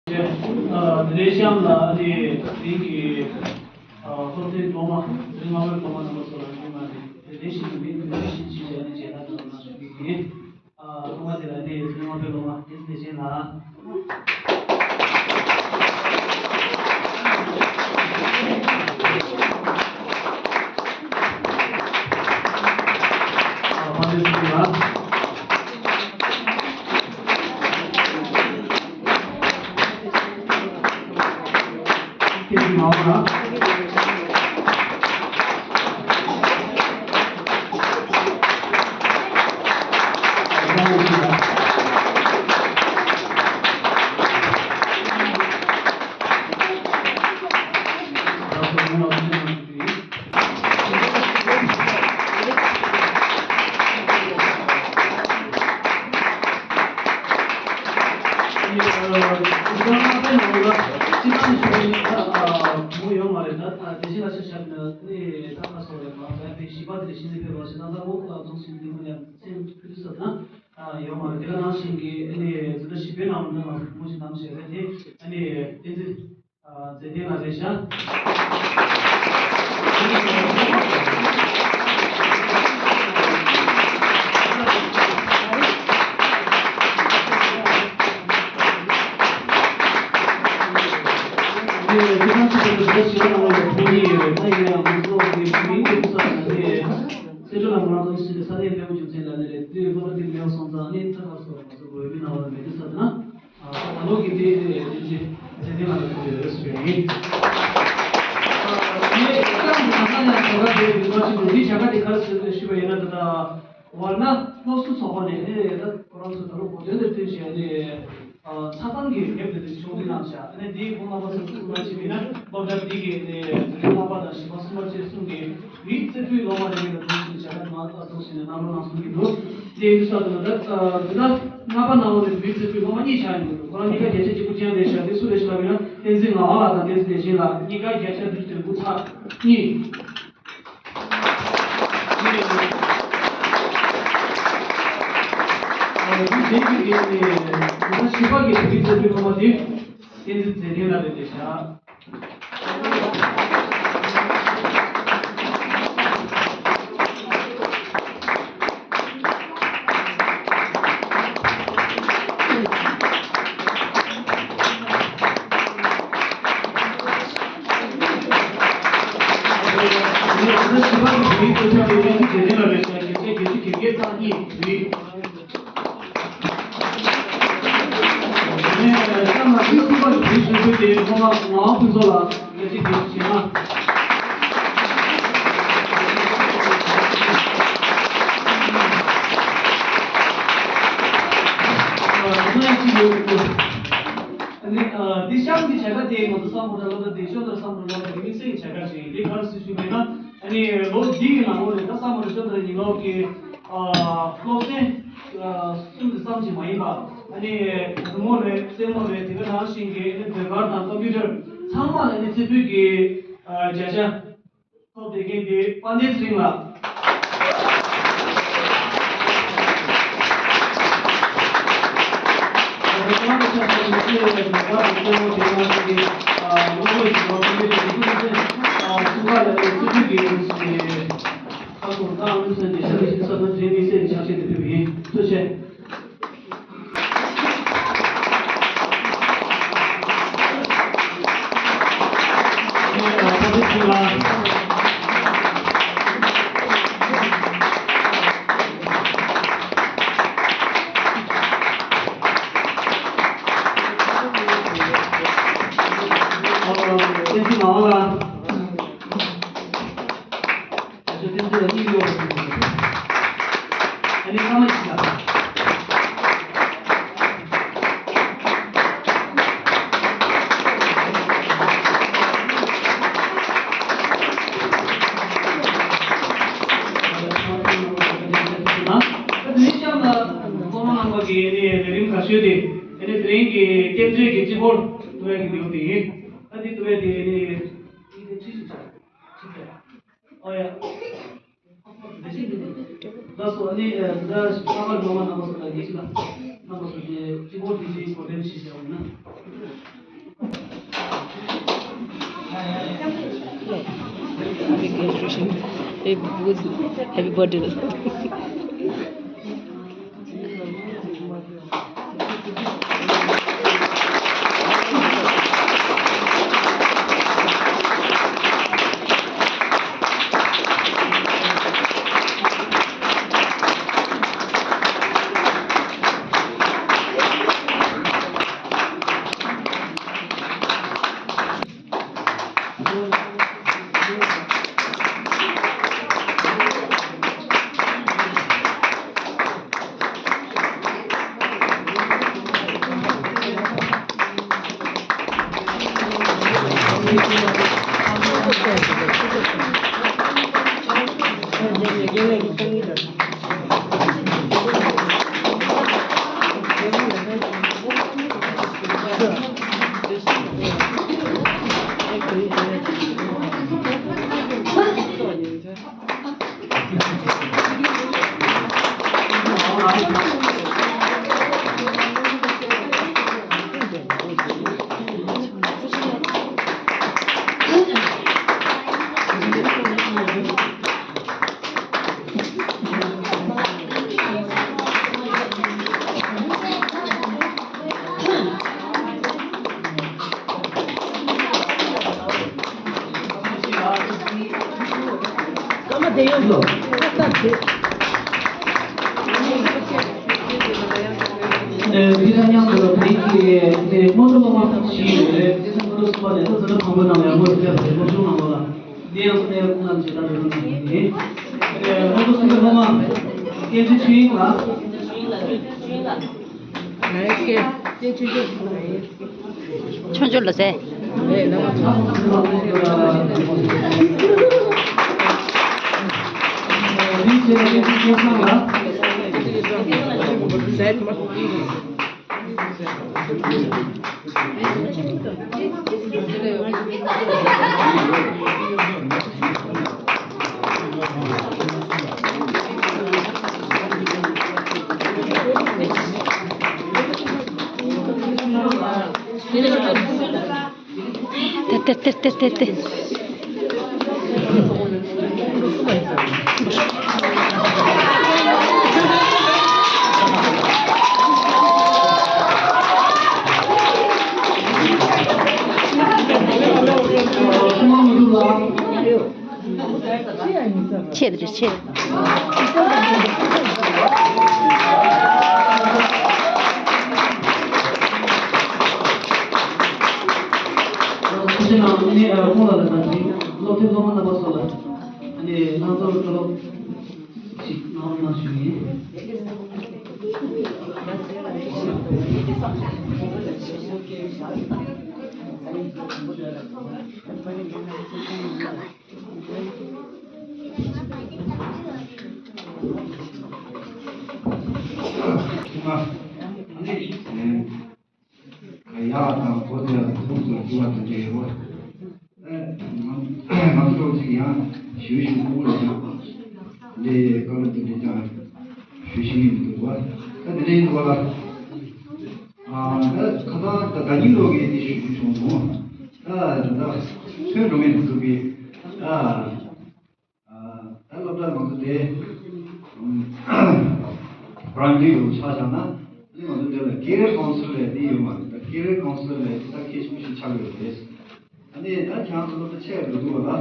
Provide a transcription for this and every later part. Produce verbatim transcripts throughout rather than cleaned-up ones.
ཨ་དེ་ནས་གཤམ་ལ་ཨ་ནི་དེ་རིང་གི་ཨ་སློབ་ཚན་སློབ་མ་དེ་རིང་སློབ་མའི་སློབ་མ་རྣམ་པ་ཚོ་ལ་ཡོང་མ་རེད། དེ་རིང་ཞིག་ཏུ་མི་དེ་རིང་ཞིག་ཅིག་བྱས་ནས་མཇལ་ཁ་དང་ལ་ཞུ་གི་ཡིན། ཨ་སློབ་མ་དེ་ལ་ཨ་ནི་རིང་སློབ་མའི་སློབ་མ་དེ་དེ་བཞིན་ལ། ཡོད་མ་རེད། དེ་ག་ནང་བཞིན་གྱི་ཨ་ནི་འཛིན་གྲྭ་བཞི་པའི་ནང་ལ་ནང་ལ་ཐུགས་སྨོན་ཞིག་གནང་བྱས་རེད་དེ། ཨ་ནི་བསྟན་འཛིན་ཨ་མཛེས་ལྡན་ལགས་རེད་ཤག་ཨ་ནི་དེ་ག་ནང་བཞིན་གྱི་འཛིན་གྲྭ་བཞི་པའི་ནང་ལ་ཐུགས་སྨོན་ཡོད་རེད། ད་ཡིན་ཡང་ང་ཚོ་གི་མིང་དེ་ཚོ་ས་ནས་ཨ་ནི། སེ་འབྲས་ལ་མོ་རང་ཚོ་ཞིག་ས་གནས་དཔལ་མོ་རྒྱུ་མཚན་ལ་ནི་རེད། དུས་སློབ་གྲྭ་དེ་མེད་སོང་ཙང་ནི་ད་ག་སོ་ང་ཚོ་བོད་མི་ནང་ལ་མེད་དུས་ས་དེ་ན། ད་ལོ་གི་དེ་དེ་ཅི་ཚེ་དེ་ལ་ལ་ཐུག་ཡོད་རེད་ཟེར་ཡིན། ངས་ཀྱང་ང་ཚ་ཡང་བྱ་དགའ་དེ་མི་མ་ཤི་དུ་འདི་བྱ་དགའ་དེ་ག་རེ་ཟེར་ཞུས་པ་ཡིན་ན། ད་ད་བར་ན་སློབ་གསོ་ཚོགས་པ་ནས་ཨེ་ད་ཁོ་རང་ཚོ་ད་ལོ་གོ་དོན་དེ་བསྟན་བྱས་ནས། ཨ་ཆགས་སྡང་གི་རྒྱབ་དེ་དེ་ཕྱོགས་སྒྲིག་གནང་བྱ། ཨ་ནི་དེའི་གོང་ལ་མ་སོང་གསུམ་པ་ཅིག་ཡིན་ན་སློབ་གྲྭ་འདི་གི་ནས་འཛིན་གྲྭ་ལྔ་པ་དང་བཞི་པ་གསུམ་པ་བཅས་གསུམ་གྱི་མི་རྩེ་ཕུད་སློབ་མ་རེ་རེ་ལ་གཏོང་བཞིན་བྱ་དགའ་མ་ལྟ་གཏོང་བཞིན་ནས་གནང་རོགས་གནང་གསུང་གི་འདུག་དེ་ཡིན་དུས་ད་ལྟ་ལྔ་པ་ནང་ལོགས་ནས་མི་རྩེ་ཕུད་སློབ་མ་གཉིས་ཆགས་ཡོང་གི་འདུག་ཁོ་རང་གཉིས་ཀ་བརྒྱ་ཆ་གཅིག་པུ་ཅན་རེད་ཤག་དེ་སུ་རེད་ཤག་ལབ་ན་བསྟན་འཛིན་ངག་དབང་ལགས་དང་བསྟན་འཛིན་བདེ་ཆེན་ལགས། གཉིས་ཀ་བརྒྱ་ཆ་བདུན་ཅུ་དོན་དགུ་ཚེག་གཉིས། ཨ་ནི་ཨ་འདི་གཤམ་གྱི་བྱ་དགའ་དེ་ང་ཚོ་བསམ་བློ་བཏང་སློབ་གྲྭ་བདེ་ཤོག་དང་བསམ་བློ་བཏང་དམིགས་བསལ་གྱི་བྱ་དགའ་ཞིག་ཡིན། འདི་ག་རེ་ཟེར་ཞུས་པ་ཡིན་ན། ཨ་ནི་ལོ་འདི་ཡི་ནང་ལོགས་ནས་ད་བསམ་བློ་བཏང་ཤོག་དང་ཉིན་ལོག་གི་ཨ་སློབ་ཚན་ཨ་གསུམ་དེ་ཙམ་ཞིག་མ་ཡིན་པ། ཨ་ནི་བུ་མོ་རེད། སྲས་མོ་རེད། དེ་ག་ནང་བཞིན་གྱི་ཨ་ནི་ཟློས་གར་དང་ཀམ་པུ་ཊར་ཚང་མ་ལ་ཨ་ནི་རྩེ་ཕུད་ཀྱི་ཨ་བརྒྱ་ཆ། ཐོབ་བསྡད་མཁན་དེ་དཔལ་ལྡན་ཚེ་རིང་ལགས། ཨོ་ཡ། ལགས་སོ། ཨ་ནི་ད་ས་ག་ལོ་མ་རྣམ་པ་ཚོ་དང་དགེ་བཤེས་ལགས་རྣམ་པ་ཚོ་དེ་སྤྱི་བོ་དེ་ཅིག་གོ་དྲན་ཞིག་བྱས་འོང་ན། Happy birthday. Happy birthday. སྐར་མ་དེ་ཡོད་ལོ། ཨ་ད་དེ། ཨེ་འདི་ལ་མཉམ་དུ་བོད་ཀྱི་ཨེ་སྔོན་འགྲོ་སློབ་མ་ཞིག་ཡོད་རེད། དེ་ཚོ་སྔོན་འགྲོ་གསུམ་པ་ནས་ད་ཚོ་ལ་ཁང་པའི་ནང་ལ་ཡག་པོ་ཞིག་བསླེབས་པ་རེད། སློབ་སྦྱོང་གནང་རོགས་ལ། འདི་ཡང་སློབ་གནང་བྱེད་ད་རེ་རོ་གནང་ཡིན། ཨེ་སྔོན་འགྲོ་གསུམ་པའི་སློབ་མ་སྐྱེ་འཇིགས་ཆོས་དབྱིངས་ལགས། ཆོས་འབྱོར་ལ་ཟེར། ཏེ་ཏེ་ཏེ་ཏེ་ཏེ། ཆེད་དུ་ཆེད། སློབ་ཕྲུག་སློབ་མ་རྣམ་པ་ཚོ་ལ་ཨ་ནི་ལྷན་ཚོགས་སྤྲོ་སློབ་ཅིག་གནང་རོགས་གནང་ཞུ་ཡིན། ཡག་དང་གོ་དེ་ལ་ཐུགས་སུ་འགྱུར་བ་དང་འབྲེལ་ཡོད། ང་ཚོ་ཅིག་ཡང་ཞུ་ཞུ་ཁུག་ལ་ཅིག་ལས་བཀའ་སློབ་དེ་འདྲ་ཅང་ཞུ་ཤེས་ཀྱི་མི་འདུག་བ། ད་དེ་འདྲ་ཡིན་འདུག་བ་ལ། ཨ་ད་ཁ་སང་ད་ཟླ་ཉིན་ལོ་གིས་དེ་ཞུ་རྒྱུ་བྱུང་སོང་། ད་ད་ད་ཐོན་འགྲོ་མཁན་དེ་ཚོ་གིས་ད། ད་སློབ་གྲྭ་ང་ཚོ་དེ་པྲ་ཡི་མ་རི་རུ་ཆ་བཞག་ན་ཨ་ནི་ང་ཚོ་དེ་ལ་ཀེ་རི་ཡར་ཀའུན་སིལ་ལས་དེ་ཡོད་མ་རེད། ད་ཀེ་རི་ཡར་ཀའུན་སིལ་ལས་དེ་ད་གལ་ཆེན་པོ་ཞིག་ཆགས་ཡོད་རེད། ཨ་ནི་ད་ཁྱེད་རང་ཚོ་སློབ་གྲྭ་ཆེ་རུ་འགྲོ་དུས་ལ་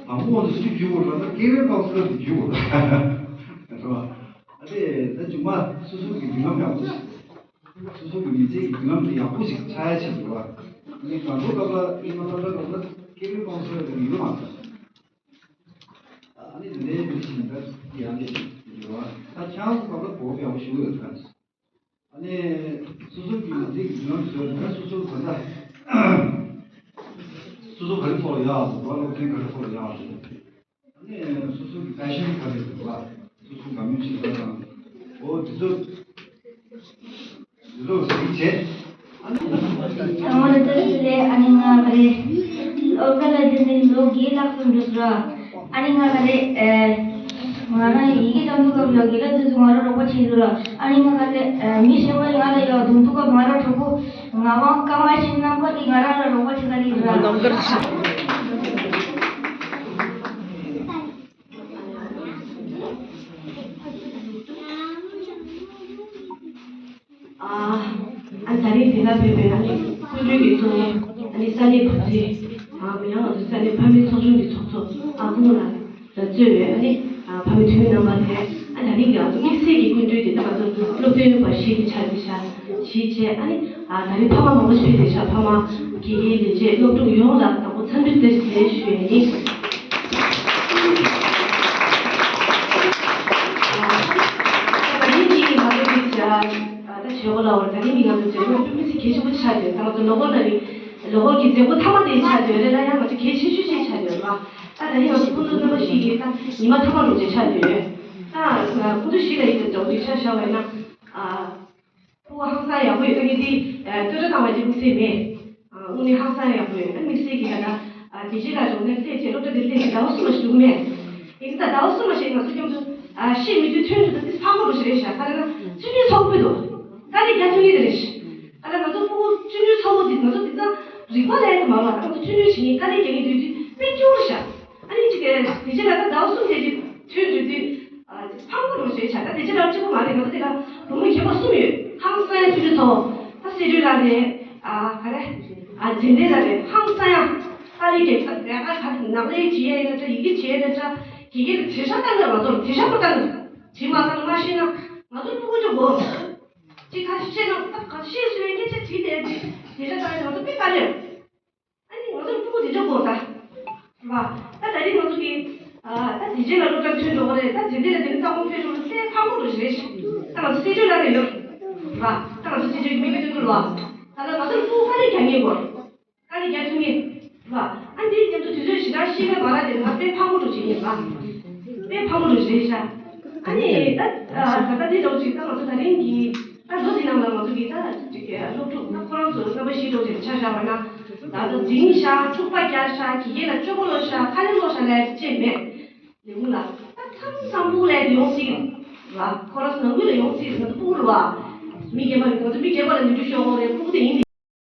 དང་པོ་ང་ཚོ་སུ་བརྒྱུད་དགོས་རེད་ལབ་ན་ཀེ་རི་ཡར་ཀའུན་སིལ་དེ་བརྒྱུད་དགོས་རེད། རེད་བ། ཨ་ནི་ད་མཇུག་མ་སོ་སོ་གི་མདུན་ལམ་ཡག་པོ་ཞིག་སོ་སོ་གི་མི་ཚེ་གི་མདུན་ལམ་དེ་ཡག་པོ་ཞིག་ཆགས་ཡ་ཆེད་དུ་རེད་བ། ཨ་ནི་དང་པོ་སློབ་གྲྭ་ཨིན་མ་སློབ་གྲྭ་སློབ་ན་ཀེ་རི་ཡར་ཀའུན་སིལ་དེ་ཡོད་མ་རེད། ཨ་ནི་དེ་འདྲའི་མི་ཞིག་ད་ཡང་ནས་ཡོད། ད་ཁྱེད་རང་ཚོ་སྐབས་ལ་གོ་སྐབས་ཡག་པོ་ཞིག་ཡོད་ད། ཨ་ནི་སོ་སོ་གི་མི་ཚེ་གི་མདུན་ལམ་བཟོས་ན་སོ་སོ་ག་འདྲ། སོ་སོ་ག་རེ་ཐོག་ལ་ཡག་འདུག་བ། སློབ་ཚན་ག་རེ་ཐོག་ལ་ཡག་འདུག་ཨ་ནི་སོ་སོ་གི་པེ་ཤན་ག་རེ་འདུག་བ། སོ་སོ་དགའ་མོས་བྱེད་པ་དང་། འོ་དེ་ཚོ། ཚང་མ་ལ་བཀྲ་ཤིས་བདེ་ལེགས། ཨ་ནི་ང་ག་རེ། སློབ་གྲྭ་ལ་འཛུལ་ནས་ལོ་བརྒྱད་ལྷག་ཙམ་འགྲོ་སོང་ར། ཨ་ནི་ང་ག་རེ། ཨེ། ང་རང་ཡི་གེ་དང་དུས་སྐབས་ལ་དགེ་ལགས་དུས་སུ་ང་རང་རོགས་པ་བྱེད་ཟེར་ར། ཨ་ནི་ང་ག་རེ། ཨེ། མི་གཞན་པ་ཡིན་ང་ལ་ཡོད་དུས་སྐབས་ང་རང་གྲོགས་པོ་ངག་དབང་ཀརྨ་ཤིང་རྣམ་པ་དེ་ང་རང་ལ་རོགས་པ་བྱེད་ག་ལི་ར། རྣམ་དཀར་ཤིང་། ཕེབས་པའི་ཨ་ནི་སྐུ་མགྲོན་གྱི་གཙོ་བོ་ཨ་ནི་ས་གནས་བུ་བརྩི་ཨ་ཡང་ང་ཚོ་ས་གནས་ཕ་མའི་ཚོགས་ཆུང་གི་ཚོགས་གཙོ་ཨ་ཁུ་མོ་ལགས་ལ་གཙོས་པའི་ཨ་ནི་ཨ་ཕ་མའི་འཐུས་མི་རྣམ་པ་དེ་ཨ་ད་རིང་གི་ང་ཚོ་དམིགས་བསལ་གྱི་སྐུ་མགྲོན་དེ་ད་ང་ཚོ་སློབ་སྟོན་པ་ཞིག་གི་ཆ་དེ་ཆ་གཞིས་བྱས་ཨ་ནི་ཨ་ད་རིང་ཕ་མ་མང་པོ་ཞིག་ཕེབས་པའི་ཆ་ཕ་མ་དགེ་རྒན་ལས་བྱེད་སློབ་ཕྲུག་ཡོངས་ལ་དང་པོ་འཚམས་འདྲི་བཀྲ་ཤིས་བདེ་ལེགས་ཞུ་ཡས་ཡིན། ད་རིང་གི་ང་ཚོ་གི་ཆ་ད་བྱེད་སྒོ་ལ་བར་ད་རིང་གི་ང་ཚོ་བྱེད་སྒོ་དཔེ་མི་སྲིད་གལ་ཆེན་པོ་ཆགས་ཡོད། ད་ང་ཚོ་ལོ་འཁོར་ནང་ནས་ལོ་འཁོར་གྱི་མཛད་སྒོ་མཐའ་མ་དེ་ཆགས་ཡོད་རེད་ལ་ཡང་ང་ཚོ་གལ་ཆེ་ཤོས་ཤིག་ཆགས་ཡོད་རེད་བ། ད་ད་རིང་ང་ཚོ་སྐུ་མགྲོན་རྣམ་པ་ཞིག་གིས་ད་ཉི་མ་མཐའ་མ་རུ་འབྲེལ་ཆགས་ཡོད། ད་སྐུ་མགྲོན་ཞིག་ལ་ཡིན་ཏེ་འབྲེལ་ཆགས་བཞག་པ་ཡིན་ན་ཨ། ཕྲུ་གུ་ཧང་སང་ཡག་པོ་ཡོད། ད་ངས་འདི་ཨ་བསྟོད་ར་བཏང་བ་ཅིག་དམིགས་བསལ་མེད། ཨ་དངོས་གནས་ཧང་སང་ཡག་པོ་ཡོད། ཨ་དམིགས་བསལ་གྱི་ད་ལྟ་ཨ་དེ་རྗེས་ལ་འགྲོ་ནས་སླེབས་བྱས་སློབ་གྲྭ་དེ་སླེབས་བྱས་ཟླ་བ་གསུམ་མ་ཞིག་འདུག་མེད། ཡིན་ད་ཟླ་བ་གསུམ་མ་ཞིག་ང་ཚོ་ཁྱོད་ཚོ་ཨ་ཤེས་མི་དུས་ཐོན་འགྲོ་ད་དེ་ཕངས་པོ་རུ་ཞིག་རེད་ཤག་ག་རེ་ན་བཙུན་ཉུལ་ཚོགས་པོ་འདུག་དཀའ་ལས་རྒྱ་ཐོན་གྱི་དེ་རེད་ཤག་ག་རེ་ང་ཚོ་ཕྲུ་གུ་བཙུན་ཉུལ་ཚོགས་པོ་འདི་ང་ཚོ་དེ་ཚོ་རིག་པ་ལས་ཀྱི་མ་ལ་ང་ཚོ་བཙུན་ཉུལ་བྱེད་མཁན་དཀའ་ལས་རྒྱག་མཁན་དུས་དུས་དཔེ་སྐྱོ་རུ་ཤག་ཨ་ནི་ཅིག་གི་དེ་རྗེས་ལ་ད་ཟླ་བ་གསུམ་དེ་ཅིག་ཐོན་འགྲོ་དུས། ཨ་ཕངས་པོ་རང་བྱས་ཆགས། ད་དེ་ཅི་ལབ་གཅིག་པོ་མ་རེད། ང་ཚོ་དེ་ལ་ལོ་མོ་རྒན་པ་གསུམ་ཡོད། ཧང་སང་ཡ་ཆུ་ཆུ་ཚོ། ད་སྲིད་གྲོས་ལགས་རེད། ཨ་ག་རེ། ཨ་འཛིན་གྲྭ་ལགས་རེད། ཧང་སང་ཡ། ཏཱ་ལའི་རྒྱལ་ཁབ་རྒྱ་གར་ག་ནག་ལས་བྱེད་ཡ་ཡིན་ན་འདྲ། ཡི་གེ་བྱེད་ཡ་ཡིན་ན་འདྲ། དགེ་རྒན་ལ་བྲེལ་ཤ་བཏང་གི་ང་ཚོར་བྲེལ་ཤ་པོ་བཏང་གི་བྲིས་མ་བཏང་མ་ཤེས་ན་ང་ཚོ་ཕྲུ་གུ་ཅོ་གོ་ཅིག་ཁ་ཤས་ཤེས་ན་ད་ག་ཤེས་སུ་ཡ་སྐད་ཆ་བྲིས་ཏེ་བྲེལ་ཤ་བཏང་ཡ་ང་ཚོ་དཔེ་དཀའ་ལས། ཨ་ནི་ང་ཚོ་ཕྲུ་གུ་དེ་འཇོག་དགོས་ད། རེད་བ། ད་ད་རེས་ང་ཚོ་གི་ཨ་ད་དེ་རྗེས་ལ་སློབ་གྲྭར་ཐོན་འགྲོ་གི་རེད། ད་དེ་འདྲས་ལ་དེ་ནི་ས་ཁོངས་ཕེབས་འགྲོ་གི་རེད། དཔེ་ཕངས་པོ་འགྲོ་ཞིག་རེད་ཤག་ད་ང་ཚོ་སྲིད་གྲོས་ལ་རེ་ཡོད། རེད་བ། ད་ང་ཚོ་སྲིད་གྲོས་ཀྱི་མི་མི་ཐུན་ཐུན་ལ་ད་ལྟ་ང་ཚོ་ཕྲུ་གུ་དཀའ་ལས་རྒྱག་མཁན་གོ། དཀའ་ལས་རྒྱག་ཐུབ་མཁན། རེད་བ། ཨ་འདིའི་མཉམ་དུ་དུས་ཚོད་ཞེ་དྲག་ཤེས་མེད་མ་རག་དེ་ང་དཔེ་ཕངས་པོ་འགྲོ་བྱེད་ཀྱི་རེད་བ། དཔེ་ཕངས་པོ་འགྲོ་ཞིག་རེད་ཤག་ཨ་ནི་ད་ད་ལྟ་འདི་འདྲ་བོ་ཅིག་ད་ང་ཚོ་ད་རིང་གི་ད་ལོ་འདི་ནང་ལ་ང་ཚོ་གི་ད་ཅིག་སློབ་ཕྲུག་ད་ཁོ་རང་ཚོ་རྣམ་པ་བཞི་འདྲ་བོ་ཅིག་ཆ་བཞག་པ་ན་ད་ལྟ་འཛིང་ཤག་འཁྲུག་པ་རྒྱག་ཤག་དགེ་རྒན་ལ་སྐྱོ་པོ་ལོག་ཤག་ཁ་ལས་ལོག་ཤག་ལབ་ཡ་ཅིག་ཅེས་མེད། ལས་ཁུངས་ལ་ད་མཚམས་མཚམས་ཕྲུ་གུ་ལས་དེ་ཡོང་སྲིད་ཀྱི་རེད་བ། ཁོ་རང་ཚོ་ནང་ཁུལ་ལ་ཡོང་སྲིད་ཀྱི་རེད། ང་ཚོ་ཕྲུ་གུ་རེད་བ། མི་རྒན་པ་རེད། ང་ཚོ་མི་རྒན་པ་ལ་ནུས་རྒྱུ་ཤོག་གོ་རེད། ཕྲུ་གུ་དེ་ཡིན།